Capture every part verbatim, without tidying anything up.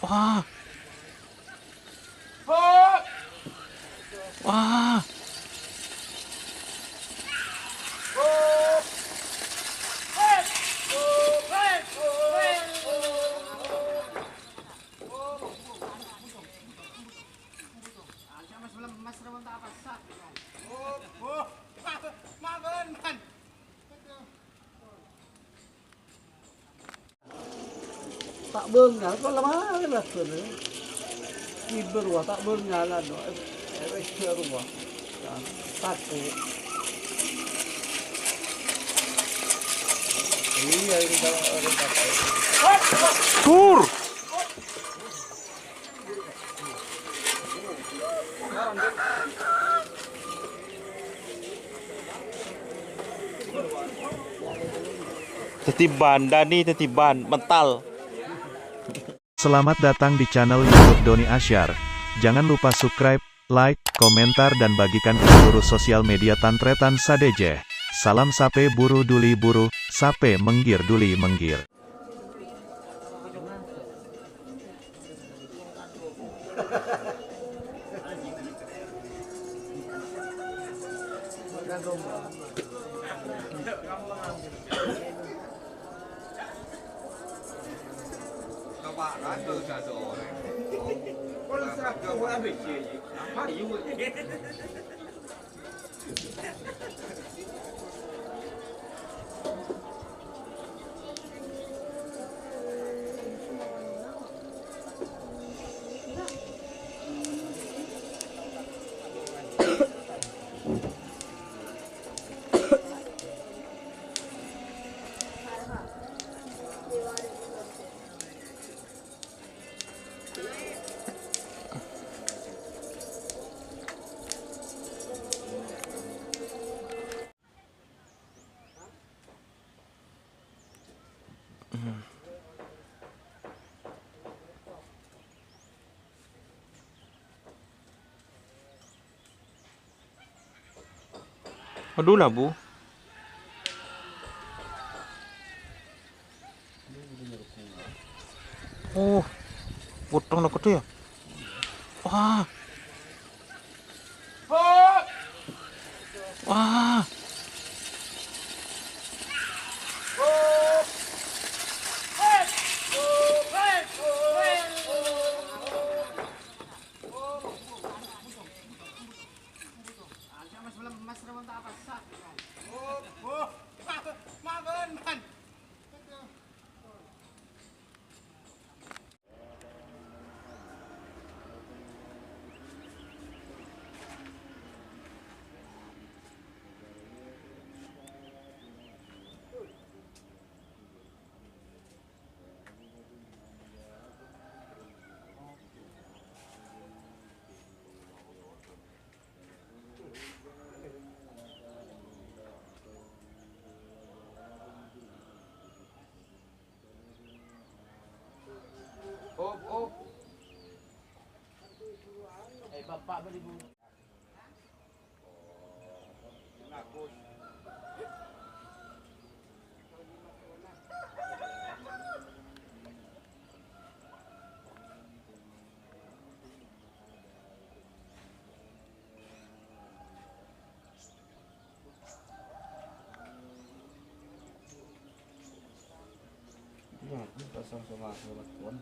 Wah. Wah. Ta' bângal, kok lemah la, bân. Kibâ rowa, ta' bângal, anu, eh, eh, rowa. Tako'. Iyâ, ini kalau orang tako'. Tur! Dhâddhi bân, Dani dhâddhi bân, mental. Selamat datang di channel YouTube Doni Asyar. Jangan lupa subscribe, like, komentar, dan bagikan ke seluruh sosial media tan-tarètan sadhâjâ. Salam sapè buru duli buru, sapè mèngghir duli mèngghir. Adhu, labu. Oh, potong na kadhu, yâ? Wah. Wah. Op, op. Eh, Bapak beli bu-, Iya, ini pasang sama lewat pohon.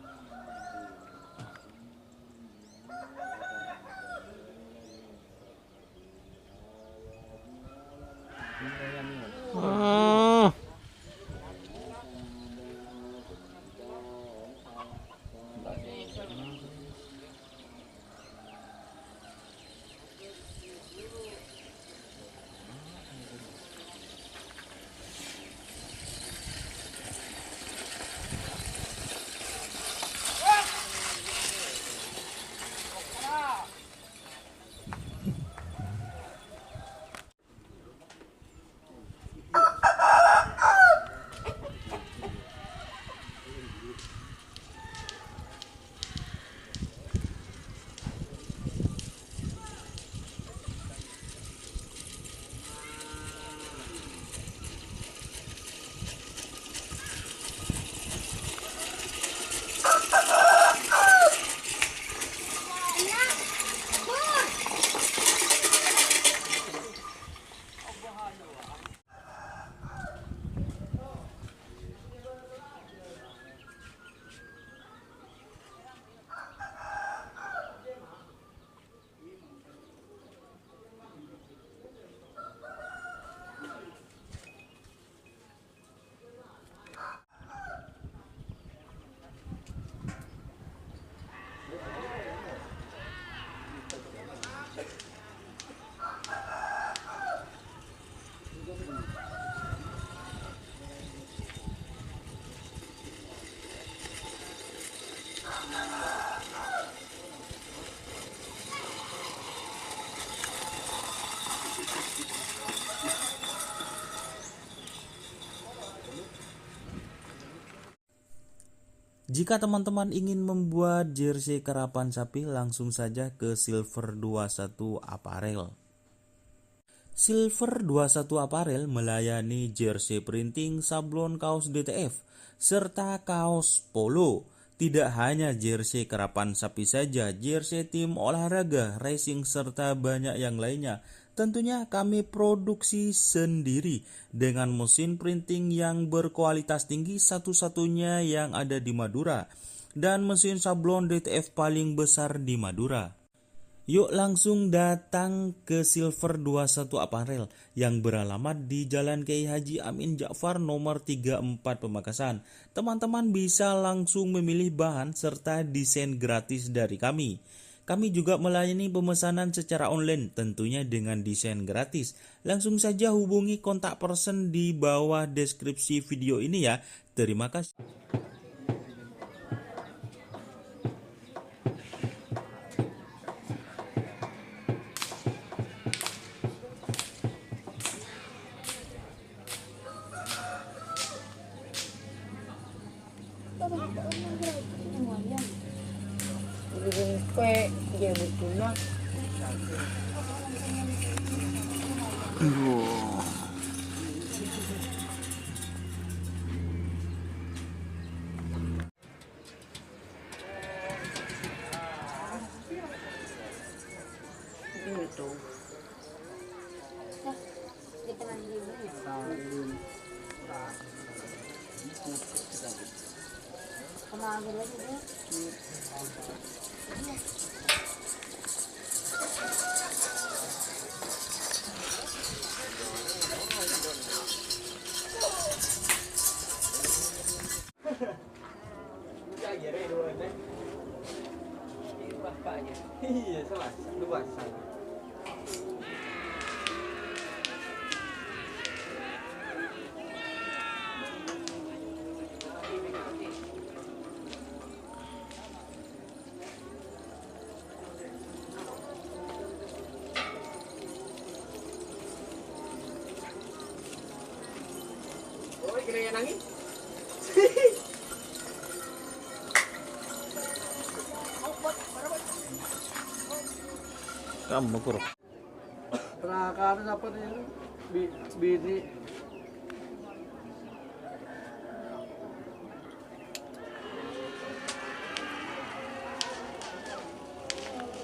Hmm. Jika teman-teman ingin membuat jersey karapan sapi, langsung saja ke Silver dua satu Apparel. Silver dua satu Apparel melayani jersey printing, sablon kaos D T F, serta kaos polo. Tidak hanya jersey karapan sapi saja, jersey tim olahraga, racing, serta banyak yang lainnya. Tentunya kami produksi sendiri dengan mesin printing yang berkualitas tinggi, satu-satunya yang ada di Madura, dan mesin sablon D T F paling besar di Madura. Yuk langsung datang ke Silver dua satu Apparel yang beralamat di Jalan Kiai Haji Amin Ja'far nomor tiga empat Pamekasan. Teman-teman bisa langsung memilih bahan serta desain gratis dari kami. Kami juga melayani pemesanan secara online, tentunya dengan desain gratis. Langsung saja hubungi kontak person di bawah deskripsi video ini ya. Terima kasih. Iya, salah. Dua salah. Kamu kurang. Rakan sapa nih? Bi-, bini.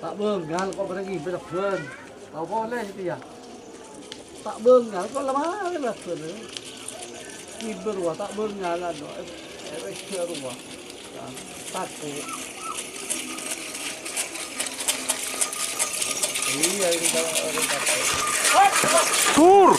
Ta' bângal kok bârâng ngibâ, Bân. Tao polè satèya. Ta' bângal kok la malè, Bân. Ngibâ rowa, ta' bângal, ano, eh, eh, eh, rowa. Tako'. Iyâ, ini kalau orang tako'. Tur!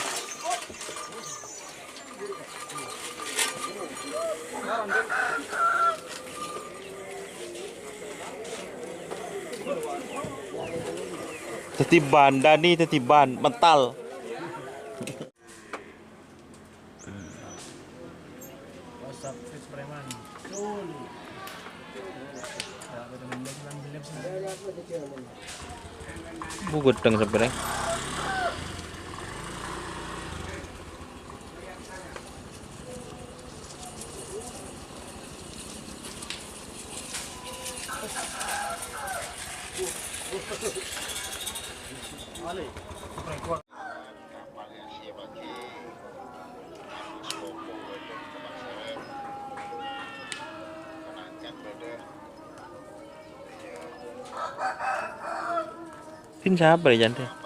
Daddi ban, Dani daddi ban, mental. Bu gedheng sebenarnya. Pin sapa ya, Jante?